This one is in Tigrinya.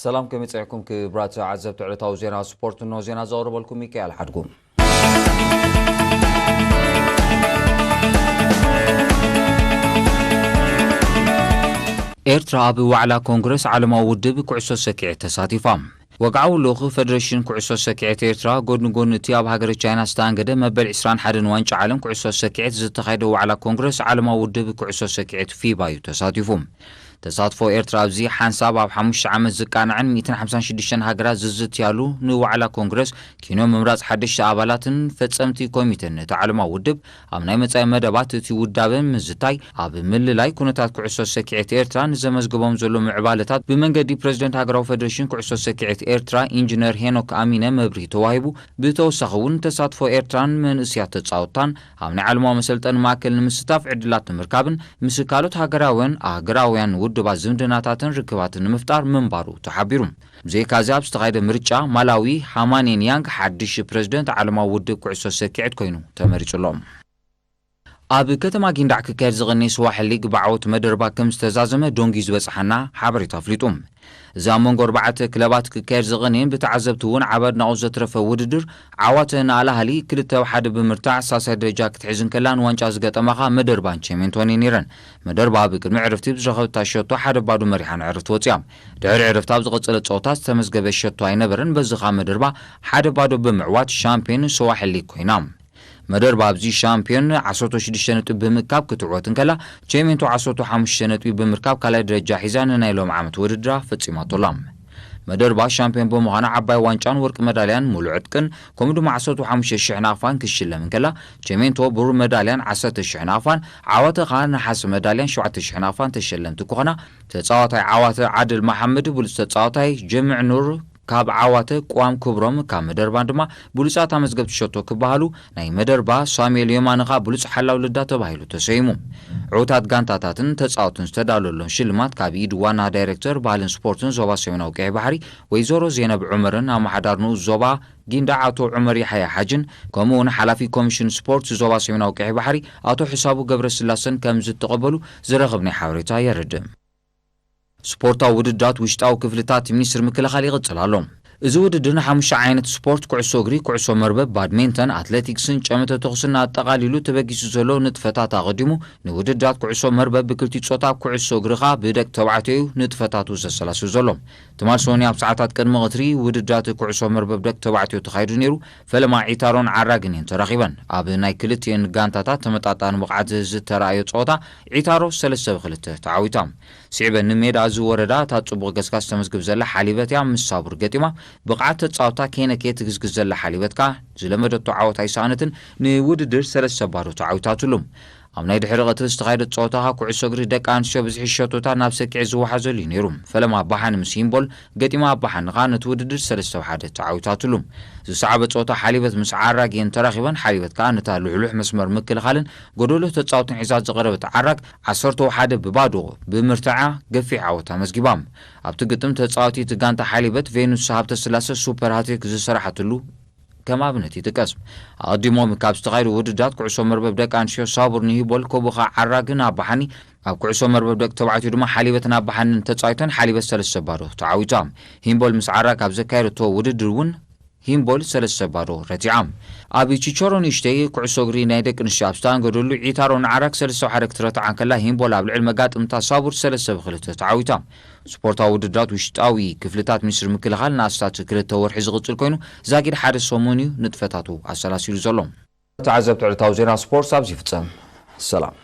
ሰላም ከመይ ጸኒሕኩም ክቡራት ተዓዘብቲ ዕለታዊ ዜና ስፖርት፣ እንሆ ዜና ዘቕርበልኩም ሚካኤል ሓድጉ። ኤርትራ ኣብ ዋዕላ ኮንግረስ ዓለማዊ ውድብ ኩዕሶ ሰኪዔት ተሳቲፋ። ወግዓዊ ልኡኽ ፈደረሽን ኩዕሶ ሰኪዔት ኤርትራ፣ ጎድኒ ጎድኒ እቲ ኣብ ሃገረ ቻይና ዝተኣንገደ መበል ዕስራን ሓደን ዋንጫ ዓለም ኩዕሶ ሰኪዔት ዝተኻየደ ዋዕላ ኮንግረስ ዓለማዊ ውድብ ኩዕሶ ሰኪዔት ፊባ እዩ ተሳቲፉ። ተሳትፎ ኤርትራ ኣብዚ ሓንሳብ ኣብ ሓሙሽተ ዓመት ዝቃናዕን ሚእትን ሓምሳን ሽዱሽተን ሃገራት ዝዝትያሉ ንዋዕላ ኮንግረስ ኪኖ ምምራጽ ሓደሽቲ ኣባላትን ፈጸምቲ ኮሚተን እቲ ዓለማዊ ውድብ ኣብ ናይ መጻኢ መደባት እቲ ውዳበ ምዝታይ፣ ኣብ ምልላይ ኩነታት ኩዕሶ ሰኪዔት ኤርትራ ንዘመዝግቦም ዘሎ ምዕባለታት ብመንገዲ ፕረዚደንት ሃገራዊ ፈደረሽን ኩዕሶ ሰኪዔት ኤርትራ ኢንጂነር ሄኖክ ኣሚነ መብርሂ ተዋሂቡ። ብተወሳኺ እውን ተሳትፎ ኤርትራን መንእስያት ተጻወትታን ኣብ ናይ ዓለማዊ መሰልጠኒ ማእከል ንምስታፍ ዕድላት ንምርካብን ምስ ካልኦት ሃገራውያን ኣህገራውያን ውድባት ዝምድናታትን ርክባትን ንምፍጣር ምንባሩ ተሓቢሩ። ብዘይካዚ ኣብ ዝተኻየደ ምርጫ ማላዊ ሃማኔን ያንግ ሓድሽ ፕረዚደንት ዓለማዊ ውድብ ኩዕሶ ሰኪዔት ኮይኑ ተመሪጹ ኣሎ። ኣብ ከተማ ጊንዳዕ ክካየድ ዝቐነየ ስዋሕል ሊግ ብዓወት መደርባ ከም ዝተዛዘመ ዶንጊ ዝበጽሓና ሓበሬታ ኣፍሊጡ። እዚ ኣብ መንጎ ኣርባዕተ ክለባት ክካየድ ዝቐነየን ብተዓዘብቲ እውን ዓቢ ኣድናቖት ዘትረፈ ውድድር ዓዋተ ንኣልኣህሊ ክልተ ብ ሓደ ብምርታዕ ሳልሳይ ደረጃ ክትሕዝ እንከላ ንዋንጫ ዝገጠማኻ መደርባን ቸሜንቶን እየን ነይረን። መደርባ ኣብ ቅድሚ ዕረፍቲ ብዝረኸበታ ሸቶ ሓደ ባዶ መሪሓ ንዕረፍቲ ወጺኣ። ድሕሪ ዕረፍቲ ኣብ ዝቐጸለ ጸወታ ዝተመዝገበ ሸቶ ኣይነበረን። በዚ ኸኣ መደርባ ሓደ ባዶ ብምዕዋት ሻምፒዮን ስዋሕል ሊግ ኮይና። መደርባ ኣብዚ ሻምፒዮን ዓሰርተ ሽዱሽተ ነጥቢ ብምእካብ ክትዕወት እንከላ፣ ቸሜንቶ ዓሰርተ ሓሙሽተ ነጥቢ ብምርካብ ካልኣይ ደረጃ ሒዛ ንናይ ሎም ዓመት ውድድራ ፈጺማቶ ኣላ። መደርባ ሻምፒዮን ብምዃና ዓባይ ዋንጫን ወርቂ መዳልያን ሙሉእ ዕጥቅን ከምኡ ድማ ዓሰርተ ሓሙሽተ ሽሕ ናቕፋን ክሽለም እንከላ፣ ቸሜንቶ ብሩር መዳልያን ዓሰርተ ሽሕ ናቕፋን፣ ዓዋተ ኸኣ ነሓስ መዳልያን ሸውዓተ ሽሕ ናቕፋን ተሸለምቲ ክኾና፣ ተጻዋታይ ዓዋተ ዓድል መሓመድ ብሉጽ ተጻዋታይ፣ ጀምዕ ኑር ካብ ዓዋተ፣ ቅዋም ክብሮም ካብ መደርባን ድማ ብሉጻት ኣመዝገብቲ ሸቶ ክበሃሉ፣ ናይ መደርባ ሳሙኤል የማነ ኸኣ ብሉጽ ሓላው ልዳ ተባሂሉ ተሰይሙ። ዕዉታት ጋንታታትን ተጻወትን ዝተዳለወሎም ሽልማት ካብ ኢድ ዋና ዳይሬክተር ባህልን ስፖርትን ዞባ ሰሜናዊ ቀይሕ ባሕሪ ወይዘሮ ዜነብ ዑመርን ኣመሓዳር ንኡስ ዞባ ጊንዳዕ ኣቶ ዑመር የሓያ ሓጅን ከምኡ እውን ሓላፊ ኮሚሽን ስፖርት ዞባ ሰሜናዊ ቀይሕ ባሕሪ ኣቶ ሕሳቡ ገብረስላሰን ከም ዝተቐበሉ ዝረኸብናዮ ሓበሬታ የረድእ። ስፖርታዊ ውድድራት ውሽጣዊ ክፍልታት ሚኒስትሪ ምክልኻል ይቕጽል ኣሎ። እዚ ውድድር ንሓሙሽተ ዓይነት ስፖርት፣ ኩዕሶ እግሪ፣ ኩዕሶ መርበብ፣ ባድሜንተን፣ ኣትሌቲክስን ጨመተ ተኹስን ኣጠቓሊሉ ተበጊሱ ዘሎ ንጥፈታት ኣቐዲሙ፣ ንውድድራት ኩዕሶ መርበብ ብክልቲኡ ጾታ፣ ኩዕሶ እግሪ ኸኣ ብደቂ ተባዕትዮ እዩ ንጥፈታቱ ዘሰላስል ዘሎ። ትማል ሰኑይ ኣብ ሰዓታት ቅድሚ ቐትሪ ውድድራት ኩዕሶ መርበብ ደቂ ተባዕትዮ ተኻይዱ ነይሩ። ፈለማ ዒታሮን ዓራግን እየን ተራኺበን። ኣብ ናይ ክልቲኤን ጋንታታት ተመጣጣኒ ብቕዓት ዝተራእዮ ጸወታ ዒታሮ ሰለስተ ብ ክልተ ተዓዊታ። ስዒበን ንሜዳ እዚ ወረዳ እታ ጽቡቕ ገስጋስ ተመዝግብ ዘላ ሓሊበት እያ ምስ ሳቡር ገጢማ። ብቕዓት ተጻወታ ከይነከየ ትግዝግዝ ዘላ ሓሊበት ከኣ ዝለመደቶ ዓወት ኣይሰኣነትን፣ ንውድድር ሰለስተ ባዶ ተዓዊታትሉ። ኣብ ናይ ድሕሪ ቐትሪ ዝተኻየደ ጸወታ ከኣ ኩዕሶ እግሪ ደቂ ኣንስትዮ ብዝሒ ሸቶታት ናብ ሰኪዔት ዝወሓዘሉ እዩ ነይሩ። ፈለማ ኣባሓኒ ምስ ሂምቦል ገጢማ ኣባሓኒ ከኣ ነቲ ውድድር ሰለስተ ብ ሓደ ተዓዊታትሉ። ዝሰዓበ ጸወታ ሓሊበት ምስ ዓራግ እየን ተራኺበን። ሓሊበት ከኣ ነታ ልሕሉሕ መስመር ምክልኻልን ጎደሎ ተጻወትን ሒዛ ዝቐረበት ዓራግ ዓሰርተ ብ ሓደ ብባዶ ብምርትዓ ገፊሕ ዓወት ኣመዝጊባ። ኣብቲ ግጥም ተጻዋቲት ጋንታ ሓሊበት ቬኑስ ሃብተስላሰ ሱፐር ሃትሪክ ዝሰራሓትሉ ከም ኣብነት ይጥቀስ። ኣቐዲሞም ካብ ዝተኻየዱ ውድድራት ኩዕሶ መርበብ ደቂ ኣንስትዮ ሳቡር ንሂቦል ኮቡኻ ዓራግን ኣባሓኒ ኣብ ኩዕሶ መርበብ ደቂ ተባዕትዮ ድማ ሓሊበትን ኣባሓንን ተጻዊተን ሓሊበት ሰለስተ ባዶ ተዓዊታ። ሂምቦል ምስ ዓራግ ኣብ ዘካየደቶ ውድድር እውን ሂምቦል ሰለስተ ባዶ ረቲዓ። ኣብ ቺቾሮ ንእሽተይ ኩዕሶ እግሪ ናይ ደቂ ኣንስትዮ ኣብ ዝተኣንገደሉ ዒታሮ ንዓራግ ሰለስተ ብ ሓደ ክትረትዓ እንከላ ሂምቦል ኣብ ልዕሊ መጋጥምታ ሳቡር ሰለስተ ብ ክልተ ተዓዊታ። ስፖርታዊ ውድድራት ውሽጣዊ ክፍልታት ሚኒስትሪ ምክልኻል ንኣስታት ክልተ ወርሒ ዝቕጽል ኮይኑ፣ ዛጊድ ሓደ ሰሙን እዩ ንጥፈታቱ ኣሰላሲሉ ዘሎ። ተዓዘብቲ ዕለታዊ ዜና ስፖርት ኣብዚ ይፍጸም። ሰላም።